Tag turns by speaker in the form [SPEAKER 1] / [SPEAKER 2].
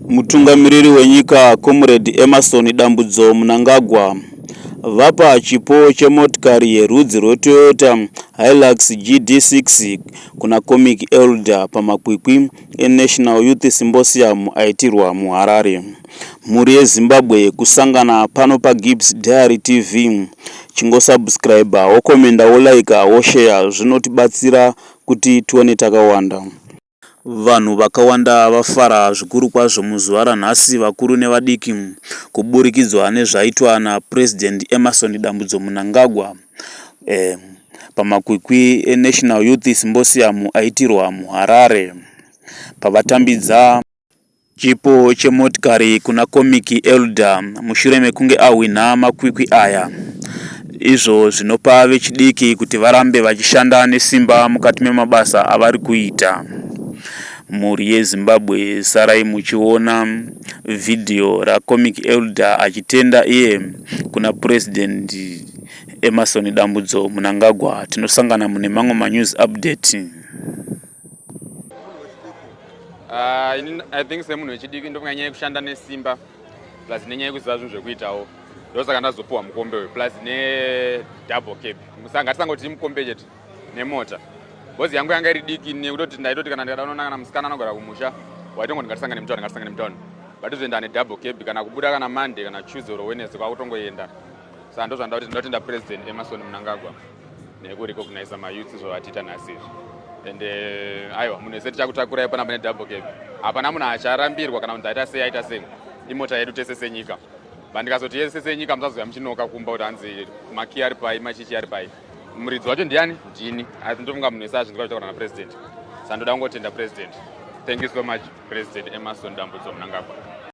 [SPEAKER 1] Mutungamiriri wenyika Comrade Emmerson Dambudzo Mnangagwa vapa chipo chemotikari yerudzi rweToyota Hilux GD6 kuna Comic Elder pamakwikwi eNational Youth Symposium aitirwa muHarare. Mhuri yeZimbabwe kusangana pano paGibbs Diary TV. Chingosubscribe, wokomenda, wolaika, wosheya zvinotibatsira kuti tione takawanda. Vanhu vakawanda vafara zvikuru kwazvo muzuva ranhasi vakuru nevadiki kuburikidzwa nezvaitwa naPresident Emmerson Dambudzo Mnangagwa eh, pamakwikwi eNational Youth Symposium aitirwa muHarare pavatambidza Chipo chemotikari kuna Comic Elder mushure mekunge ahwinha makwikwi aya izvo zvinopa vechidiki kuti varambe vachishanda nesimba mukati memabasa avari kuita. Mhuri yeZimbabwe sarai muchiona vhidhiyo raComic Elder achitenda iye kuna President Emmerson Dambudzo Mnangagwa. Tinosangana mune mamwe manews update.
[SPEAKER 2] Ini I think semunhu wechidiki ndofunga nyaya yekushanda nesimba plus nenyaya yekuziva zvinhu zvekuitawo, ndosaka ndazopuwa mukombe uyu plus nedouble cab. Ngatisangoti mukombe chete, nemota, because yangu yanga iri diki nekutoti ndaitoti kana ndikada unoona kana musikana anogara kumusha, waitongoti ngatisangane mutauni, ngatisangane mutauni, but uzoenda nedouble cab kana kubuda kana Monday kana Tuesday or Wednesday kwakutongoenda. Saka ndozvanda kuti ndinotenda President Emmerson Mnangagwa nekurecogniza mayouths zvavatiita nhasi izvi. And aiwa, munhu wese tichakutakurai panapa nedouble cab. Hapana munhu acharambirwa kana kunzi aita sei, aita sei. Imota yedu tese senyika. Vandikazoti yese senyika, musazoya muchinoka kumba kuti hanzi makiyi ari pai, machichi ari pai, muridzi wacho ndiani? Ndini. Asi ndofunga munhu wese azvinzwa zvitaura napresident. Saka ndoda kungotenda president. Thank you so much, President Emmerson Dambudzo Mnangagwa.